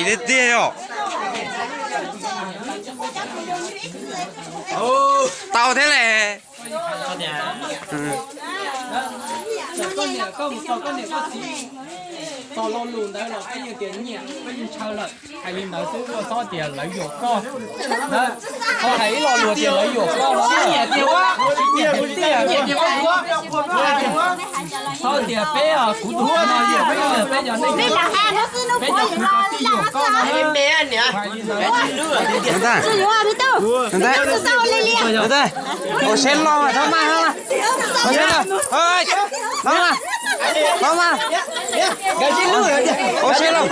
Tiag tiag yom. Tau thiab le. Txog lo lus ntawd los peb yeej tias nyiam, peb yeej ntshaw lawm. Hais li ntawd xwb, koj txhob tias lawv yuam koj. Koj hais ib lo lus tias lawv yuam koj no. Txhob tias peb, kuv tus no yuam koj, peb cov neej, peb cov kuv cov tij yuam koj no. Ua siab loj mas, txhob maj, txhob maj. Ua siab loj, txhob maj, txhob maj. Ua siab loj,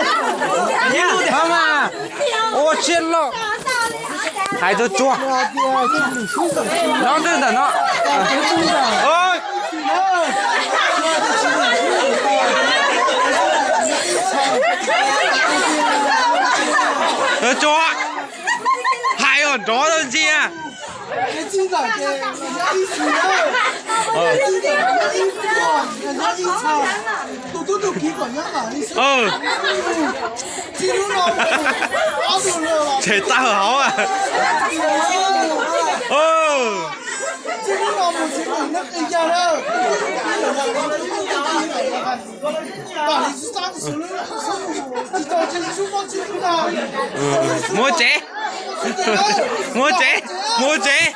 txhob maj. Ua siab loj. Hais tsuag tsuag. No twb ntawm no. Tsuag tsuag. Hais os, nrov tau ntsia. Tseg tawg hauv. Muab tsev, muab tsev, muab tsev.